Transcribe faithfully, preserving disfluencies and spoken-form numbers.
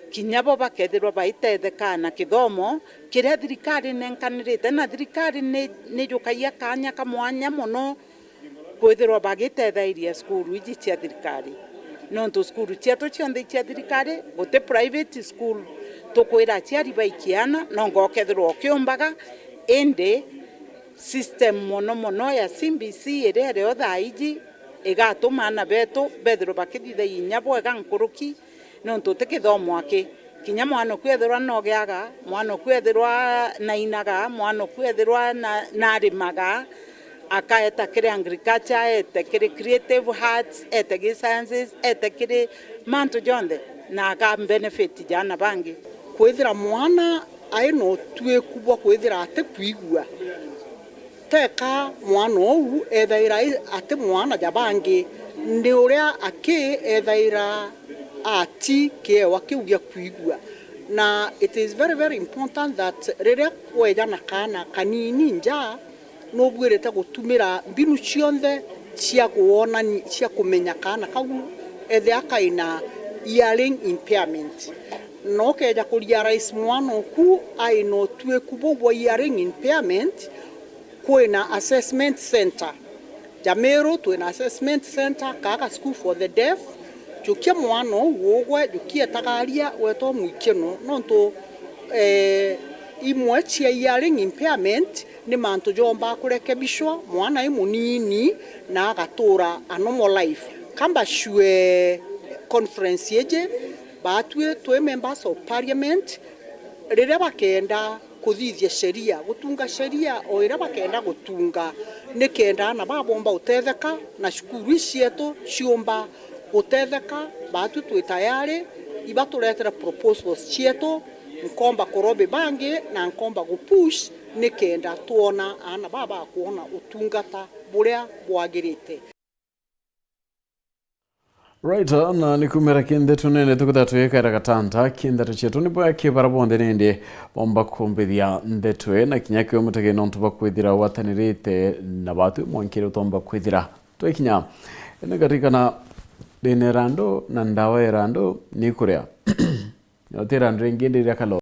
Kinya bo bakethirwa baitethekaa na kithomo kiria thirikari inenkanirite, na thirikari ni, nijukagia kanya ka mwanya mono kwithirwa bagitethairia cukuru iji cia thirikari. Nontu cukuru cietu cionthe i cia thirikari, guti private school tukwira aciari baikiana, nonga ukethirwa ukiumbaga, indi system mono mono ya C B C iria irio thaa iji igatuma aana betu bethirwa bakithithagia inya bwega nkuruki, nontu ti kithomo aki. Kinya mwana oku ethirwa nogeaga, mwana oku ethirwa nainaga, mwana oku ethirwa na, narimaga, akaeta kiri agriculture, aete kiri creative arts, aete kiri sciences, aete kiri mantu jonthe, na aka benefit ja aana bangi. Kwithira mwana ai na utuiku bwa kwithira atikwigua, teka mwana uu ethaira ai-, ati mwana ja bangi, ni uria aki ethaira ati kiewa kiu gia kwigua. Na it is very, very important that riria weja na kaana kanini nja, nubuirite gutumira mbinu cionthe cia kwonani-, cia kumenya kaana kau ethia kaina hearing impairment. Na ukeja ku realize mwana oku aina utuiku buu bwa hearing impairment, kwina assessment center. Ja Meru twina assessment center, kaka school for the deaf. Jukia mwana uu ugwe, jukia etagaria, weta umwikie no. Nontu, eh, imwe cia hearing impairment ni mantu jombaa kurekebishwa mwana e munini na agatura a normal life. Kamba cue conference iji, batwi twi members of parliament, riria bakenda kuthithia sheria, gutunga sheria o iria bakenda gutunga, nikenda aana baa bomba gutetheka na cukuru ii cietu ciumba gutetheka. Batwi twi tayari, ibaturetere proposals cietu, nkomba kurobi bangi na nkomba gupush nikenda twona aana baa bakwona utungata buria bwagirite. Right, na ni kumira ki ndeto nene tukwithira twikara gatanta ki ndeto cietu ni bwa ki bara bonthe nindi bomba kumbithia ndeto ii na kinya kio mutege nontu bwa kwithira watanirite na batwi mwankire utomba kwithira twikinya. Ni katikana ndina irandu na ndawa ya irandu ni kuria. Uti irandu ringi ndi ria kalo.